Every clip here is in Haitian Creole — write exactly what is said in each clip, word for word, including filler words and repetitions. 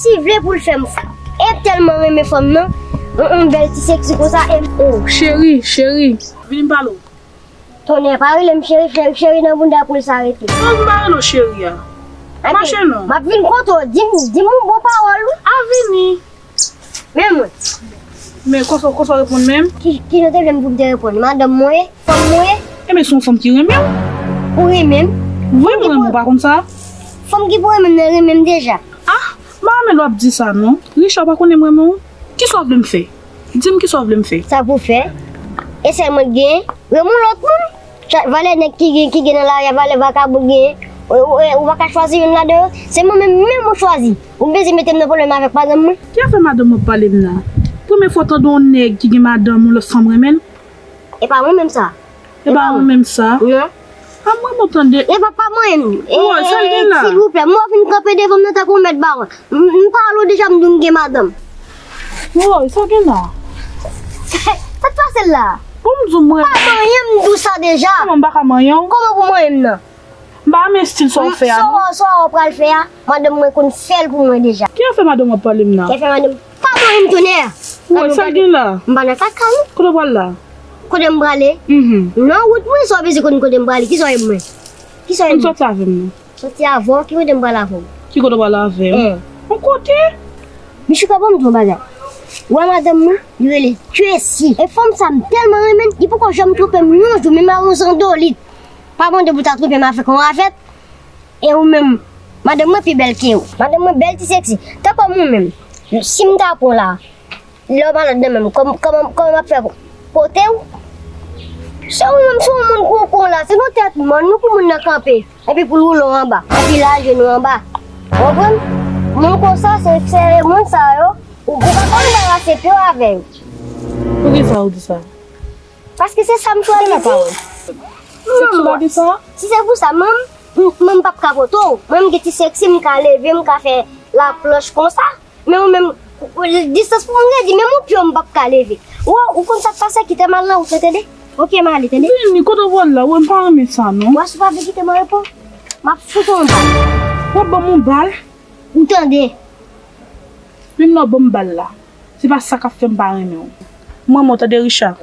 Si vle pou l fè m fou. E tèlman renmen fanm nan, yon, yon bèl ti seksi konsa, e m. Oh, cheri, cheri. Vini m pale w. Tonnè, pa rele m cheri, cheri, cheri nan bounda poul sa rete. Non, m pa rele w cheri a. Mache non. M ap vin kote w, di m, di m yon bon pawòl wi. A vini. Men mwen. Men konsa, konsa w reponn menm? Ki, ki jan w te vle m pou m te reponn? Madanm mwen ye? Fanm mwen ye? Ebyen se yon fanm ki renmen w. Ou renmen m? Vre m renmen w, ou pa konn sa? Fanm ki pou renmen m nan renmen m deja. Ah, m pa renmen lè w ap di sa non. Richard pa konnen m renmen w. Kisa w vle m fè? Di m kisa w vle m fè. Sa pou fè? E sèl mwen k genyen? Renmen yon lòt moun? Cha-, valè nèg ki gen, ki gen nan lari a, valè vakabon genyen. Ou, ou, ou pa ka chwazi youn ladan yo? Se mwen menm, menm ou chwazi. Ou bezwen mete m nan pwoblèm avèk madanm mwen? Ki afè madanm w ap pale m nan? Premye fwa w tande yon nèg ki gen madanm yon lòt fanm renmen l? E pa mwen menm sa. E pa mwen menm sa. Non. A mwen mwen tande. E pa pa mwen. E, woy, sa l gen la? Silvouplè, mwen fin kanpe devan m nan tankou yon mèt bawon. M, m pale w deja, m di w m gen madanm. Woy, sa gen la? Sa k pase l la? Bon, m di w mwen. Pa manyen m, m di w sa deja. Kòman m pa ka manyen w? Kòman pou manyen m nan? M pa renmen estil sa w fè a non. Sa w, sa w pral fè a, madanm mwen konn fè l pou mwen deja. Ki afè madanm w ap pale m nan? Ki afè madanm? Pa manyen m tonnè. Woy, sa l gen la? M pa nan kaka wi. Kote w pral la? Kote m prale? Mhm. Nan wout mwen, sa w bezwen konn kote m prale? Kisa w ye pou mwen? Kisa w ye pou mwen? Ann sòti avè m non. Sòti avè w, ki kote m pral avè w? Ki kote w pral avè m? Yon kote? Michouka, ban m di w yon bagay. Ou wè madanm mwen, li rele Tracy. E fanm sa, m tèlman renmen l, li poko janm twonpe m yon jou, menm avè yon zandolit. Pa mande pou ta twonpe m avèk yon ravèt. E ou menm, madanm mwen pi bèl ke ou. Madanm mwen bèl ti seksi. Tankou ou menm, si m ta pran w la, lè w malad nan men m, kòm-, kòman, kòman m ap fè pou pote w? Se ou menm, se yon moun kou pran la, se nan tèt mòn nou pou moun nan kanpe, epi pou l woule w anba, epi lage nou anba. Ou konprann? Moun konsa, se, se moun sa yo, ou, ou pa ka anbarase pye w avè yo. Poukisa w di sa? Paske se sa m chwazi di. Seksi lage sa? Si se pou sa, mwen, m, mwen m p ap ka pote w. Mwen m gen ti seksi, m ka leve, m ka fè laplanch konsa. Men ou menm, distans pou mwen redi, menm yon pye w m p ap ka leve. Ou, ou konn sa k pase, kite m al nan wout lan, tande? Oke, m ale, tande? Vini, kote w pral la? Wè, m pa renmen sa, non. Wè, si w pa vle kite m, repo. M ap fout ou yon bal. W ap ban m yon bal? M tande. Menm lè w ban m bal la, se pa sa k ap fè m pa renmen w. M renmen w, tande, Richard.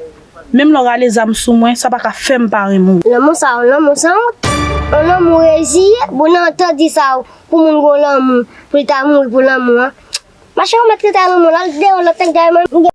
Menm lè w rale zam sou mwen, sa pa ka fè m pa renmen w. Lanmou sa, yon lanmou sanwont. Yon lanmou reziye. Bon, nan tan di sa, pou moun gen lanmou, pou li ta mouri pou lanmou an. Mache, ou mèt rete a lanmou la, al deyò, lòt nèg dèyè mwen.